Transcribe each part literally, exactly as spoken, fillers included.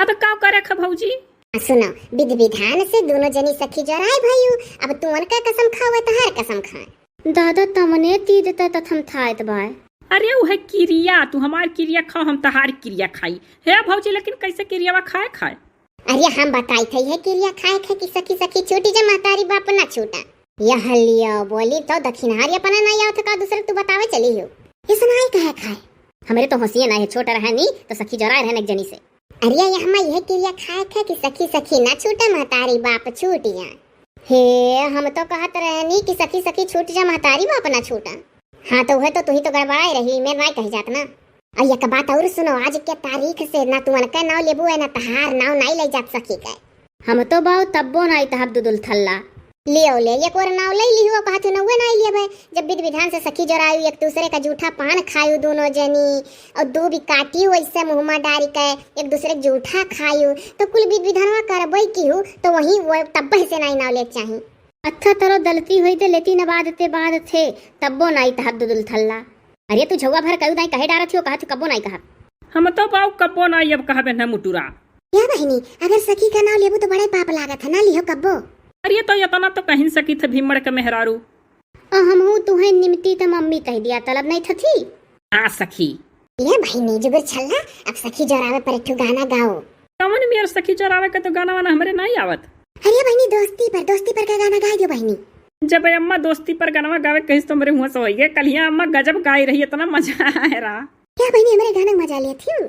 तो का करे ख भौजी? आ सुनो, विधि विधान से दोनों जनी सखी जोराए भयू। अब तू उनका कसम खावे, तहार कसम खाए। दादा तमने तीज ते तथम थायत बाय। अरे उहे किरिया, तू हमार किरिया खाओ, हम तहार किरिया खाई। हे भौजी, लेकिन कैसे किरियावा खाए खाए? अरे हम बताई थे, है किरिया खाए खाए कि सखी सखी छूटी जा, महतारी बाप ना छूटा। यह लियो बोली तो दक्षिणहारी अपना नहीं आवत का, दूसरे तू बतावे चली हो। ऐसा नहीं कहे खाए। हमरे तो होशिये ना है, छोटा रहे नी तो सखी जोराए रहन एक जनी से। अरे ये हम यह किरिया खाए खाए कि सखी सखी ना छूटा, महतारी बाप छूट जा। हे, हम तो कहत रहनी कि सखी सखी छूट जा, महतारी बाप ना छूटा। हाँ, तो उहे तो तुही तो गड़बड़ाए रही, मेर नाई कही जात ना। और एक बात और सुनो, आज के तारीख से ना तू उनका नाव लेबू है, ना तहार नाव नाई ले जात सखी के। हम तो बाऊ तब्बो नाई तहब दुदुल थल्ला। लियो ले, एक और नाव ले लिहो, कहा तू नौवे नाई लेबे। जब विधि विधान से सखी जोरायु, एक दूसरे का जूठा पान खायु दोनों जनी, और दू भी काटियु ऐसे मुँह में डारी के, एक दूसरे के जूठा खायु, तो कुल विधि विधानवा करबई की हूँ, तो वही वो तब्बे से नाई नाव ले चाही। अच्छा तरो दलती होई दे लेती न बाद ते बाद थे, तब्बो नाई तहब दुदुल थल्ला। अरे तू झौवा भर कयू दाई कहे डारत हो, कहा तू कब्बो नाई कहा। हम तो बाऊ कब्बो नाई अब कहबे न मुटुरा। या बहिनी, अगर सखी का नाव लेबू तो बड़े पाप लागत है, ना लिहो कब्बो। अरे तो इतना तो कहिन सकी थे भीमड़ के मेहरारू। अ हमहू तुहे निमती त मम्मी कह दिया, तलब नहीं थथी। आ सखी। ये बहिनी जुगुर छल्ला, अब सखी जोरावे पर एक ठो गाना गाओ। कवन मेर सखी जोरावे का तो गाना वाना हमरे नहीं आवत। अरे बहिनी दोस्ती पर, दोस्ती पर का गाना गाई दियो बहिनी। जब अम्मा दोस्ती पर गाना गावे कहिस तो हमरे हुआ से होइगे। कलिया अम्मा गजब गाई रही, इतना मजा आए रहा। क्या बहिनी हमरे गाना में मजा लेत हियो?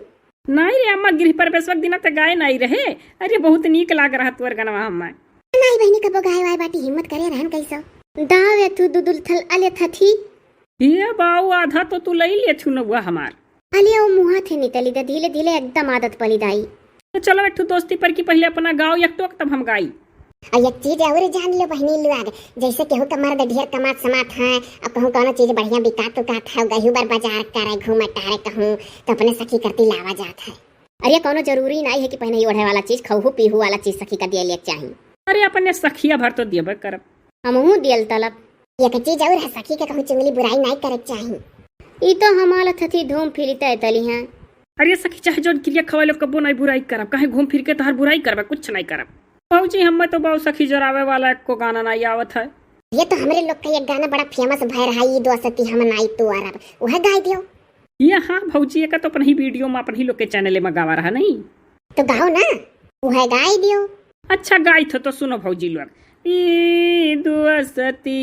नाई रे अम्मा, गृह प्रवेश वक्त दिना त गाए नाई रहे। अरे बहुत नीक लाग रहा तोर गनवा अम्मा। नाई बहिनी कबो गाए वाए बाटी, हिम्मत करे रहन कैसो। दाव या तू दुदुल थल अले थथी। ये बाऊ आधा तो तू लई ले छु नौवा हमार। अले ओ मुहा थे नितली द धीले धीले एकदम आदत पली दाई। तो चलो एक ठो दोस्ती पर की पहले अपना गाओ एक टोक तब हम गाई। और एक चीज और जान लो बहिनी लोग, जैसे केहू का मर्द ढेर कमात समात है और कहूँ कौनो चीज बढ़िया बिकात उकात है, गहू बर बाजार करे घूमे टहरे कहूँ तो अपने सखी करती लावा जात है। अरे कौनो जरूरी नहीं है कि पहने ही ओढ़े वाला चीज, खहू पीहू वाला चीज सखी का दिए लेके चाही। अरे अपने सखिया भर तो दिए करब। हमहू दियल तलब। एक चीज और है सखी के कहूँ चुंगली बुराई नहीं करे के चाही। ई तो हमार थथी धूम फिरी तय तली हैं। अरे सखी चाहे जौन क्रिया खवा लो कब्बो नहीं बुराई करब, काहे घूम फिर के तोहर बुराई करबे, कुछ नहीं करब। भौजी हमें तो बाऊ सखी जोरावे वाला एको गाना नहीं आवत है। ये तो हमरे लोग का एक गाना बड़ा famous भय रहा, ई दोस्ती हम नाई तोरब, वह गाय दियो। ये हाँ भौजी, एका तो अपन ही video में अपन ही लोग के channel में गावा रहा नहीं। तो गाओ ना, वह गाय दियो। अच्छा गाई थो तो सुनो भौजी लोग। ई दोस्ती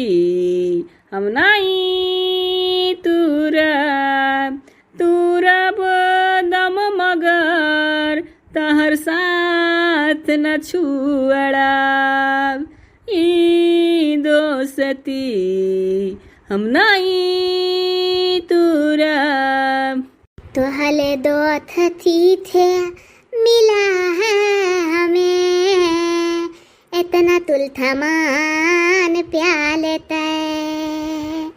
हम नाई तूरब, तूरब दम मगर तहर साथ न छुअड़ब। ई दोस्ती हम नाई तूरब। तोहले दो थथी थे मिला है हमें, इतना तुलथा मान प्याले तय।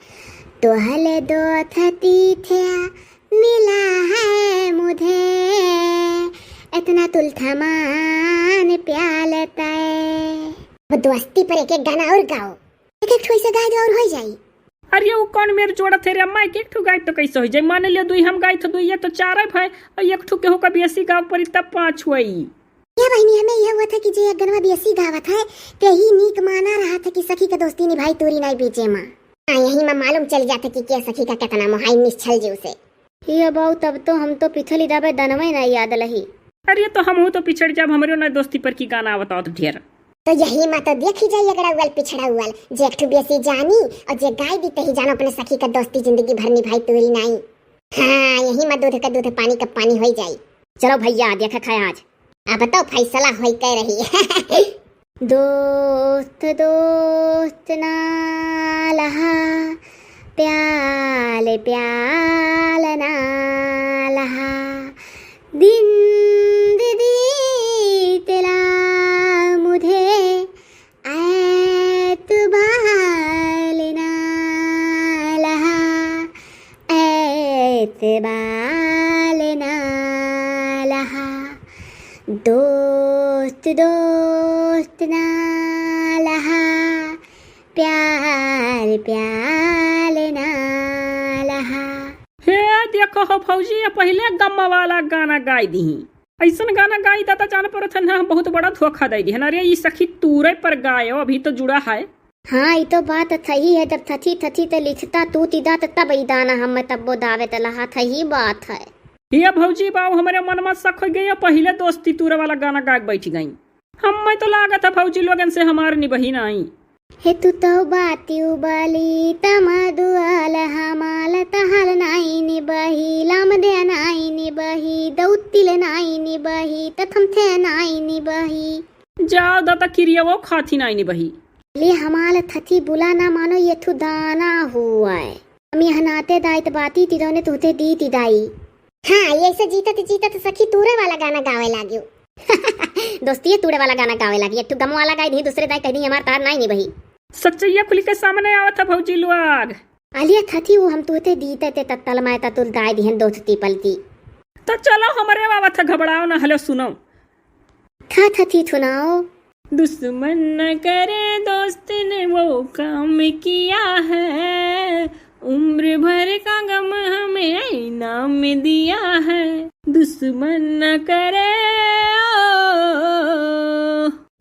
तोहले दो थथी थे मिला है मुझे, इतना तुलथा मान प्याले तय। वो दोस्ती पर एक एक गाना और गाओ। एक एक ठो ऐसे गाय दो और हो जाई। अरे वो कौन मेर जोड़त है रे अम्मा, एक एक ठो गाय तो कैसे हो जाए? मान लियो दुई हम गाय तो दुई, ये तो चार है भाई, और एक ठो केहू का बेसी गाव परी तब पाँच हुई। ये बहिनी हमें यह हुआ था कि जे एक गनवा बेसी गावत है, ते ही नीक माना रहा था कि सखी का दोस्ती निभाई तोरी नाई बीचे माँ। हाँ, यही में मालूम चल जाता कि के सखी का कितना मोहाई निश्छल जीव से। ये बाऊ तब तो हम तो पिछली दाबे दनवे ना याद लही। अरे तो हमहू तो पिछड़ जाब, हमरो ना दोस्ती पर की गाना आवत आवत ढेर। तो यही मा तो देखी जाई अगड़ा उवल पिछड़ा उवल, जे एक ठो बेसी जानी और जे गाय दी तही जानो अपने सखी का दोस्ती जिंदगी भर निभाई तोरी नाई। हाँ, यही मा दूध का दूध पानी का पानी होई जाई। चलो भैया देखा खाए आज। अब तो फैसला होई के रही। दोस्त दोस्त ना लहा, प्याल प्याल ना लहा, दिन दीदी तेरा मुझे ऐतबार ना लहा, ऐतबार ना लहा। दोस्त दोस्त ना लहा, प्यार प्यार ना लहा। हे देखो हो भौजी, ये पहिले गम्मा वाला गाना गाई दी। अइसन गाना गाई दादा, जान परत है ना, बहुत बड़ा धोखा दइ दिहन। अरे ई सखी तूरे पर गायो, अभी तो जुड़ा है। हाँ, ई तो बात सही है, जब थथी थथी त लिखता तू तिदा त तब ई दाना हमें तब्बो दावे त लहा था, ही बात है। ये भौजी बाऊ हमरे मन में शक होइ गया, पहिले दोस्ती तूरे वाला गाना गाके बैठ गई। हमें तो लागत है भौजी लोगन से हमार निबही नाई। हे तू तो बाती उबाली तमदुआल हमाल तहल नाई निबही, लाम दे नाई निबही, दौतिल नाई निबही, तथम थे नाई निबही। जाओ दादा किरिया वो खाथी नाई निबही। ले हमाल थथी बुला ना मानो ये थू दाना हुआ है। हम यहाँ नाते दाई त बाती तिदौने तुहते दी तिदाई। हाँ, ये ऐसे जीतत जीतत सखी तूरे वाला गाना गावे लागियो। दोस्तिये तूड़े वाला गाना गावे लागी। एक ठो गम वाला गाई दी, दूसरे दाई कह दी हमार तार नाई निबही। सच्चैया खुल के सामने आवत है भौजी लुआग। अलिया थथी वो हम तुहते दीते ते तत्तल माय ततुल दाई दिहन दोस्ती पलती। तो चलो हमरे आवत है, घबराओ ना, हलो सुनो। था थथी थुनाओ। दुश्मन न करे दोस्त ने वो काम किया है, उम्र भर का गम हमें इनाम दिया है, दुश्मन न करे ओ।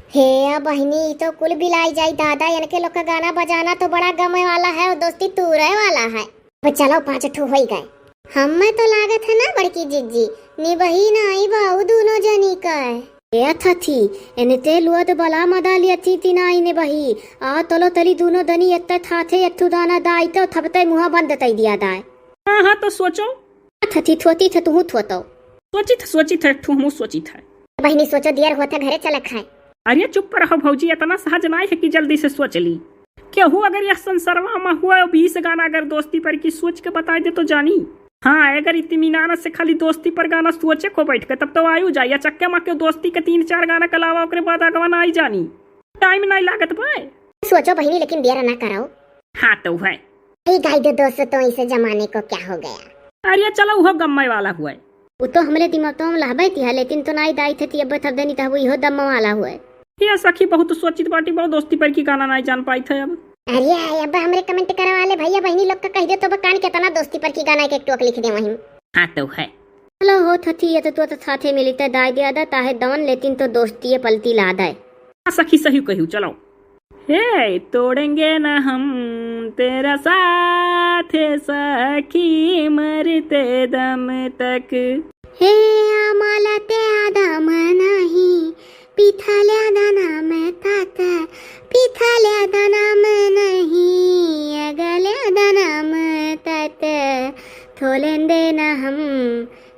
हे या बहिनी, ई तो कुल बिलाई जाई दादा, इनके लोग का गाना बजाना तो बड़ा गमे वाला है और दोस्ती तूरे वाला है। अब चलो, पाँच ठो होई गए। हमें तो लागत है ना बड़की जिज्जी, निबही नाई बाऊ दूनो जनी का। ए थथी, एने ते लुअद बला मदा लिया थी ती नाई निबही। आ तलो तली दूनो दनी एत्ते थाथे एथु दाना दाई तो थपते मुहा बंद तई दिया दाए। हाँ, हाँ, तो सोचो। थथी थोती थे, तुहू थोतो। सोचित, सोचित है, ठू हमू सोचित है। बहिनी सोचो, दियर होत है, घरे चलक है। अरे चुप रहो भौजी, इतना सहज नाई है कि जल्दी से सोच ली। केहू अगर यह संसारवा में हुआ और बीस गाना अगर दोस्ती पर की सोच के बताई दे तो जानी। हाँ, अगर इत्मीनान से खाली दोस्ती पर गाना सोचे को बैठ के, तब तो आयु जाए, या चक्के मा के दोस्ती के तीन चार गाना के अलावा ओकरे बाद आगवा ना आई जानी। टाइम नाई लागत बा। सोचो बहिनी, लेकिन देर ना कराओ। हाँ तो है। ई गाई दे दोस्त, तो इसे जमाने को क्या हो गया? अरे चलो, वो गम्मे वाला हुआ है। वो तो हमरे दिमाग तो हम लहबे तिहा, लेकिन तो नाई दाई थे ती अब थप देनी तब इहो दम वाला हुआ है। ये सखी बहुत सोचित बाटी, बहुत दोस्ती पर की गाना नाई जान पाई थे अब। अरे अब हमरे कमेंट करे वाले भैया बहिनी लोग का कह दे तो अब कान कितना दोस्ती पर की गाना एक एक टोक लिख दे वहीं। हाँ तो है। चलो हो थथी, ये तो तू तो साथे मिली ते दाई दिया दा ताहे दवन, लेकिन तो दोस्ती ये पलती ला दाए। हाँ सखी, सही कहू, चलो। हे, तोड़ेंगे ना हम तेरा साथ, हे सखी, मरते दम तक। हे, आम्हाला त्या दम नाही, पिथाल्या दनाम तात, पिथाल्या दनाम नाही, अगल्या दनाम तात, थोलेंदे ना हम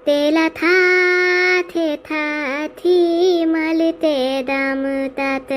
तेला थाथे थाथी मलते दम तात।